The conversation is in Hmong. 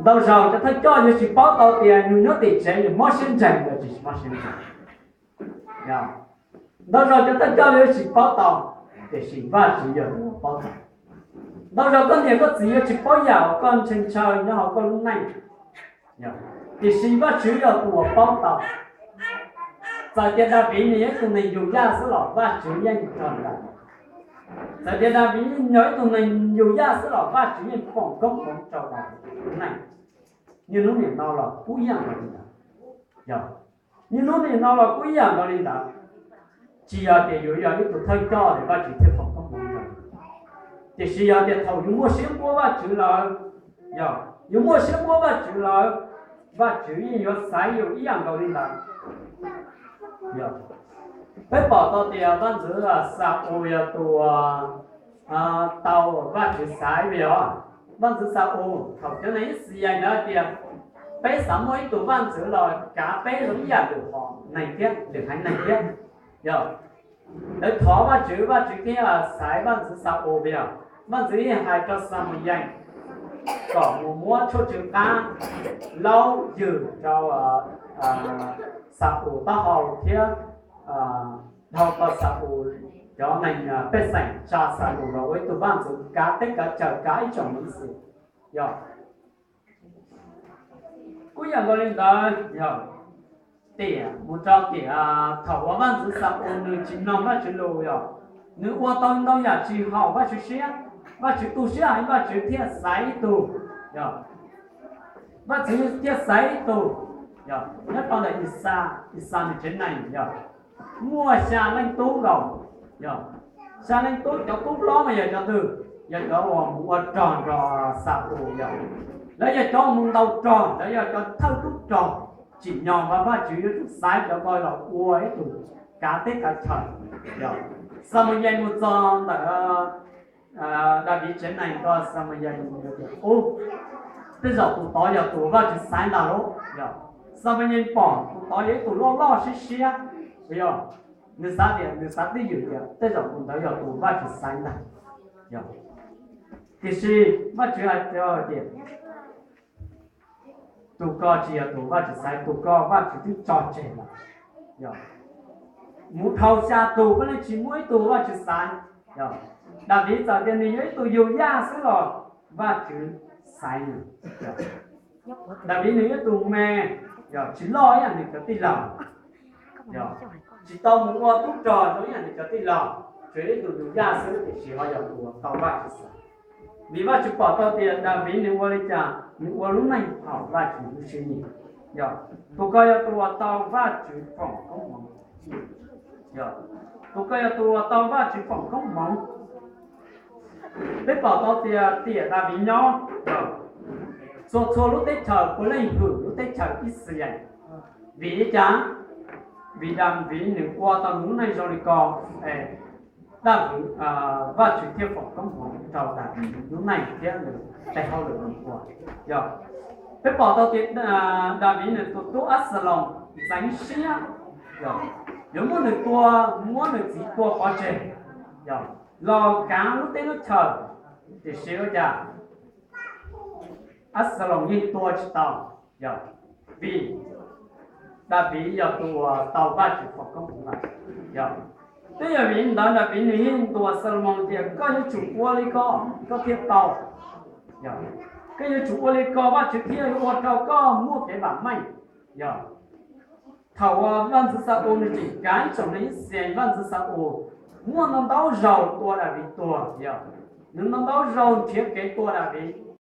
Ntau zaus cov thawj coj yuav tsis paub tau tias nws nyob tim tsev nws mob siab ntseg los tsis mob siab ntseg. Ntau zaus cov thawj coj yuav tsis paub tau, tiam sis Vajtswv yog tus uas paub tau. Ntau zaus koj niam koj txiv yuav tsis paub yam uas koj ntshaw ntshaw nyob hauv koj lub neej, tiam sis Vajtswv yog tus uas paub tau. Txawm tias Daviv nws yog ib tug neeg yug yaj xwb los Vajtswv yeej nrog Daviv. Txawm tias Daviv yog ib tug neeg yug yaj xwb los Vajtswv yeej foom koob hmoov rau Daviv neej. Niaj hnub nim no los kuj ib yam nkaus li ntawd. Yog, niaj hnub nim no los kuj ib yam nkaus li ntawd. Tsis yog tias yus yog ib tug thawj coj es Vajtswv thiaj foom koob hmoov rau, tiam sis yog tias thaum yus muaj siab npuab Vajtswv lawm, yog yus muaj siab npuab Vajtswv lawm, Vajtswv yeej yuav xaiv yus ib yam nkaus li ntawd. Peb pom tau tias vaj ntxwv Xa-ules yog tus uas tau Vajtswv xaiv, yog. Vaj ntxwv Xa-ules thaum cov neeg Ixayees ntawd tias peb xav muaj ib tug vaj ntxwv los kav peb zoo ib yam lwm hom neeg thiab, lwm haiv neeg thiab, yog, lawv thov Vajtswv, Vajtswv thiaj xaiv vaj ntxwv Xa-ules, yog. Vaj ntxwv yeej hais rau Xamuyees kom mus muab tshuaj tsw qab laub ywg rau Xa-ules taub hau thiab dhau tau Xa-ules cov neeg pej xeem tsa Xa-ules los ua ib tug vaj ntxwv kav teb kav chaws, kav ib tsoom neeg Ixayees, yog. Kuj yam nkaus li ntawd, yog, tiam mus rau tiam thaum uas vaj ntxwv Xa-ules nws tsis mloog Vajtswv lus, yog, nws ua tau ntau yam tsis haum Vajtswv siab, Vajtswv tu siab heev, Vajtswv thiaj xaiv ib tug, yog, Vajtswv thiaj xaiv ib tug, yog, nyob rau ntawm Ixas, Ixas nws tsev neeg, yog, muaj xya leej tub nkaus, yog, xya leej tub, cov tub hlob mas yog cov twg? Yog cov uas mus ua rog nrog Xa-ules, yog, lawv yog cov mus ntaus rog, lawv yog cov thawj tub rog, tsim nyog Vajtswv yuav tsum xaiv cov ko los ua ib tug kav teb kav chaw, yog. Xamuyees mus txog ntawm Daviv tsev neeg ko, Xamuyees tias, Ub, tej zaum tus tod yog tus Vajtswv xaiv ntag lauj, yog. Xamuyees pom tus tod yog ib tug loj loj siab siab, yog, nws xav tias, nws xav twj ywm tias tej zaum tus ntawd yog tus Vajtswv xaiv ntag, yog. Tiam sis Vajtswv hais tias, Tus ko tsis yog tus Vajtswv xaiv, tus ko Vajtswv twb tso tseg lawm, yog. Mus dhau xya tus puav leej tsis muaj ib tug Vajtswv xaiv, yog. Daviv txawm tias nws yog ib tug yug yaj xwb los Vajtswv xaiv nws, yog. Daviv nws yog ib tug me, yog, tsis loj ib yam nws cov tij laug, yog, tsis tau mus ua tub rog zoo ib yam nws cov tij laug, tsuas yog ib tug yug yaj xwb tiam sis ho yog tus uas tau Vajtswv xaiv. Vim Vajtswv pom tau tias Daviv nws ua li cas nws ua lub neej haum Vajtswv lub siab nyiam, yog. Tus ko yog tus uas tau Vajtswv foom koob hmoov, yog, tus ko yog tus uas tau Vajtswv foom koob hmoov. Peb pom tau tias tiam Daviv nyob, txhua txhua lub teb chaws puav leej hwm lub teb chaws Ixayees. Vim li cas? Vim Daviv nws ua tau nws lub neej zoo li ko, es Daviv, Vajtswv thiaj foom koob hmoov rau Daviv lub neej thiab nws tej hauj lwm nws ua, yog. Peb pom tau tias Daviv nws tus tub Absalom ntxeev siab, yog, yuav muab nws tua, muab nws txiv tua pov tseg, yog, los kav lub teb lub chaws, tiam sis ua cas Absalom yeej tua tsis tau, yog, vim Daviv yog tus uas tau Vajtswv foom koob hmoov lawm, yog. Twb yog vim ntawd Daviv nws yeej ntuas Xalumoos tias koj yuav tsum ua li ko koj thiaj tau, yog, koj yuav tsum ua li ko Vajtswv thiaj ua rau koj muaj kev vam meej, yog. Thaum uas vaj ntxwv Xa-ules nws tseem kav ib tsoom neeg Ixayees, vaj ntxwv Xa-ules muaj ntau ntau zaus tua Daviv tuag, yog, nws ntau ntau zaus nrhiav kev tua Daviv,